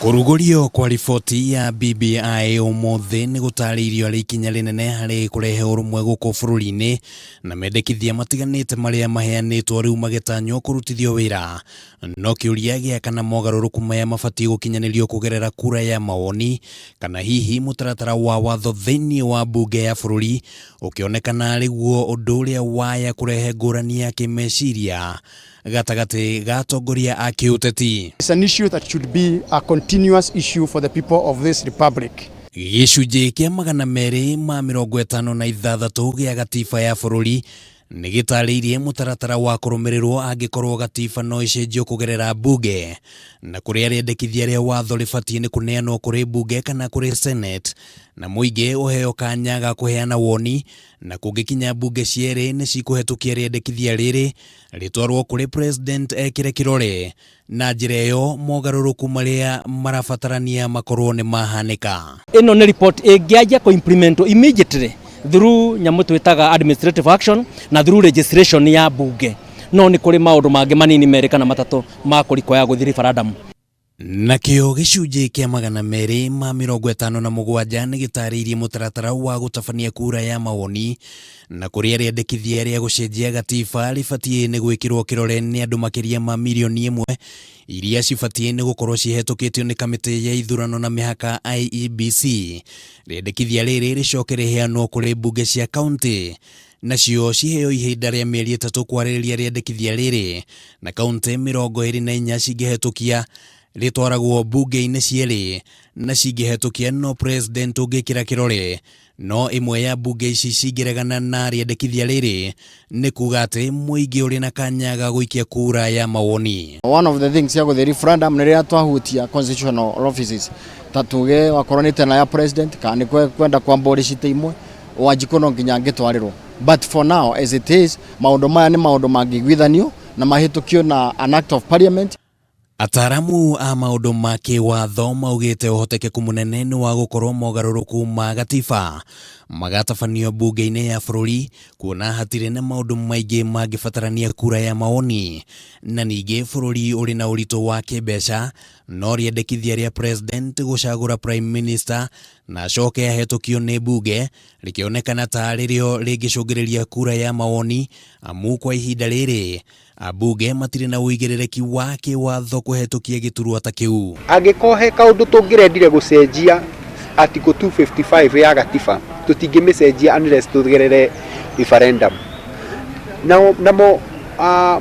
Kũrugũrio kwa riboti ya BBI ũmũthĩ nĩ gũtarĩirio arĩ ikinya rĩnene harĩ kũrehe ũrũmwe gũkũ bũrũri-inĩ na mendekithia matiganĩte marĩa maheanĩtwo rĩu magĩtanywo kũrutithio wĩra. No kĩũria gĩa kana mogarũrũku maya mabatiĩ gũkinyanĩrio kũgerera kura ya mawoni kana hihi mũtaratara wa watho thĩinĩ wa mbunge ya bũrũri ũkĩonekana arĩ guo ũndũ ũrĩa waya kũrehe ngũrani ya kĩmeciria gatagatĩ ga atongoria a kĩũteti. It's an issue that should be a continuous issue for the people of this republic. Gĩcunjĩ kĩa 256 gĩa gatiba ya bũrũri nĩ gĩtarĩirie mũtaratara wa kũrũmĩrĩrwo angĩkorwo gatiba no ĩcenjio kũgerera mbunge, na kũrĩa rĩendekithia rĩa watho rĩbatiĩ nĩ kũneanwo kũrĩ mbunge kana kũrĩ Senate, na mũingĩ ũheo kanya ga kũheana woni, na kũngĩkinya mbunge cierĩ nĩ cikũhetũkia rĩendekithia rĩrĩ rĩtwarwo kũrĩ President ekĩre kĩrore, na njĩra ĩyo mogarũrũku marĩa marabatarania makorwo nĩ mahanĩka. Ĩno nĩ report ĩngĩanjia kũ implement immediately through nyamũ twĩtaga administrative action na through legislation ya bunge, no nĩ kũrĩ maũndũ mangĩ manini merĩ kana matatũ ma kũrikoya gũthiĩ referendum. Nakĩo gĩcunjĩ kĩa 257 nĩ gĩtarĩirie mũtaratara wa gũtabania kura ya mawoni, na kũrĩa rĩendekithia rĩa gũcenjia gatiba rĩbatiĩ nĩ gwĩkĩrwo kĩrore nĩ andũ makĩria ma 1 mirioni iria cibatiĩ nĩ gũkorwo cihetũkĩtio nĩ kamĩtĩ ya ithurano na mĩhaka IEBC. Rĩendekithia rĩrĩ rĩcoke rĩheanwo kũrĩ mbunge cia kaunti, nacio ciheo ihinda rĩa mĩeri 3 kwarĩrĩria rĩendekithia rĩrĩ, na kaunti 24 cingĩhetũkia rĩtwaragwo mbunge-inĩ cierĩ, na cingĩhetũkia no president ũngĩkĩra kĩrore. No ĩmwe ya mbunge ici cingĩregana na rĩendekithia rĩrĩ, nĩ kuga atĩ mũingĩ ũrĩ na kanya ga gũikia kura ya mawoni. One of the things ya gũthiĩ referendum nĩ rĩrĩa twahutia constitutional offices, ta tuge wakorwo nĩ tena ya president kana nĩ kwenda kwambũri cite imwe, Wanjikũ no nginya angĩtwarĩrwo. But for now, as it is, maũndũ maya nĩ maũndũ mangĩiguithanio na mahĩtũkio na an act of parliament. Ataaramu a maũndũ ma kĩwatho maugĩte ũhotekeku mũnene nĩ wa gũkorwo mogarũrũku ma gatiba magatabanio mbunge-inĩ ya bũrũri, kuona hatirĩ na maũndũ maingĩ mangĩbatarania kura ya mawoni, na ningĩ bũrũri ũrĩ na ũritũ wa kĩmbeca. No rĩendekithia rĩa president gũcagũra prime minister na acoke ahetũkio nĩ mbunge rĩkĩonekana ta rĩrĩo rĩngĩcũngĩrĩria kura ya mawoni, amu kwa ihinda rĩrĩ ambunge matirĩ na ũigĩrĩrĩki wa kĩwatho kũhetũkia gĩturwa ta kĩu. Angĩkorwo he kaũndũ tũngĩrendire gũcenjia article 255 ya gatiba, tũtingĩmĩcenjia unless tũgerere referendum. Namo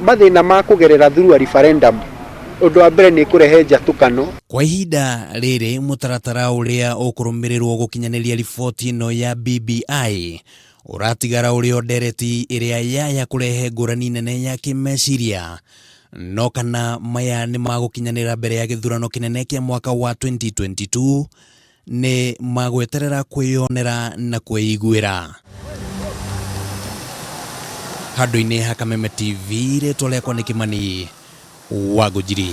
mathĩna ma kũgerera through a referendum, ũndũ wa mbere nĩ kũrehe njatũkano. Kwa ihinda rĩrĩ, mũtaratara ũrĩa ũkũrũmĩrĩrwo gũkinyanĩria riboti ĩno ya BBI ũratigara ũrĩ o ndereti ĩrĩa yaya kũrehe ngũrani nene ya kĩmeciria. No kana maya nĩ magũkinyanĩra mbere ya gĩthurano kĩnene kĩa mwaka wa 2022 nĩ magweterera kwĩyonera na kwĩiguĩra. Handũ-inĩ ha Kameme TV, rĩtwa rĩakwa nĩ Kĩmani wa Ngũnjiri.